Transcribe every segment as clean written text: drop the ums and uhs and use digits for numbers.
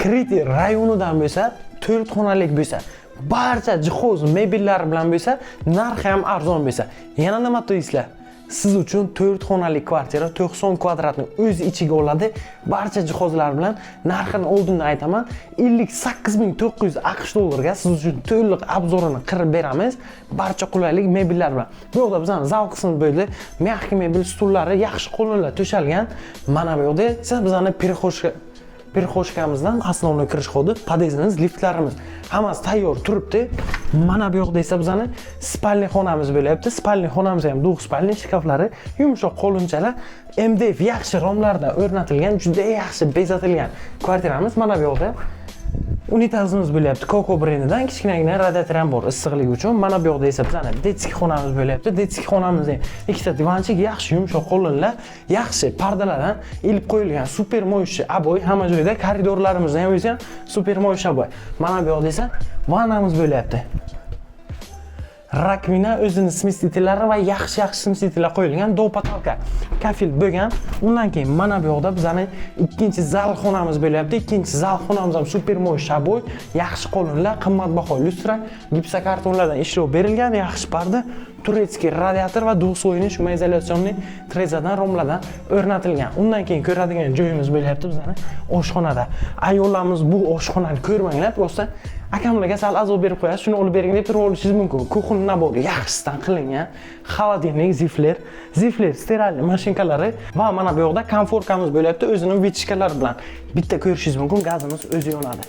Kriti rayonidan bo'lsa, 4 xonalik bo'lsa, barcha jihoz mebellari bilan bo'lsa, narxi ham arzon bo'lsa. Yana nima deysizlar? Siz uchun 4 xonali kvartira, 90 kvadratni o'z ichiga oladi. Barcha jihozlar bilan, narxini oldindan aytaman. 58 900 AQSh dollariga siz uchun to'liq обзор ini qilib beramiz. Barcha qulaylik mebellar bilan. Bu yoqda bizning zal qismi bo'ldi. Мягкий mebel, stullari yaxshi qo'llanlar to'shalgan. Mana bu yoqda esa bizani прихожка mizdan основной kirish xodi, podyezdimiz, liftlarimiz hammasi tayyor turibdi. Mana bu yoqda esa bizani спальный xonamiz bo'lyapti. Спальный xonamiz ham двухспальный, shkaflari yumshoq qo'linchalar, MDF yaxshi romlardan o'rnatilgan, juda yaxshi bezatilgan kvartiramiz. Mana bu yoqda unitazimiz bo'lyapti. Koko brendidan kichkinagina radiator ham bor issiqlik uchun. Mana bu yoqda esa bizani детский xonamiz bo'lyapti. Детский xonamizda ikkita divanchik, yaxshi yumshoq qo'llanlar, yaxshi pardalardan ilib qo'yilgan, супер моющий обои hamma joyda, koridorlarimizda ham o'zi ham супер моющий обои. Mana bu yoqda esa vannamiz bo'lyapti. Раковина, o'zini смеситель lari va yaxshi yaxshi смеситель lar qo'yilgan, до потолка kafel bo'lgan. Undan keyin mana bu yoqda bizani ikkinchi zal xonamiz bo'lyapti. Ikkinchi zal xonamiz ham супер моющий обои, yaxshi qo'linlar, qimmatbaho lyustra, gipsokartonlardan ishlov berilgan, yaxshi parda, турецкий radiator va двухслойный шумоизоляционный trezadan, romlardan o'rnatilgan. Undan keyin ko'radigan joyimiz bo'lyapti bizani oshxonada. Ayollarimiz bu oshxonani ko'rmanglar, просто akamlarga sal azob berib qo'yasiz, shuni olib bering deb turib olishingiz mumkin. Кухонный набор yaxshisidan qilingan, холодильник, Zifler, Zifler стиральный mashinkalari va mana bu yoqda конфорка miz bo'lyapti o'zini вытяжка lari bilan. Bitta ko'rishingiz mumkin, gazimiz o'zi yonadi.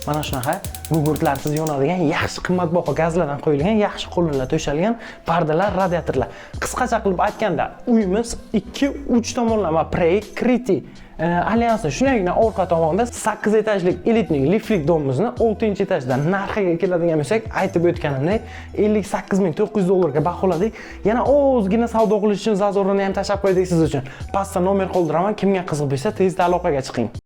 Mana shunaqa gugurtlarsiz yonadigan yaxshi qimmatbaho gazlardan qo'yilgan, yaxshi qo'llanlar to'shalgan pardalar, radiatorlar. Qisqacha qilib aytganda, uyimiz 2-3 tomonlama proyekt, Kriti alyansni shunagina orqa tomonda, 8 etajlik элитный liftlik дом imizni 6 etajda. Narxiga keladigan bo'lsak, aytib o'tganimdek, 58 900 dollarga baholadik. Yana ozgina savdo qilish uchun зазор ini ham tashlab qo'ydik siz uchun. Pastda nomer qoldiraman, kimga qiziq bo'lsa, tezda aloqaga chiqing.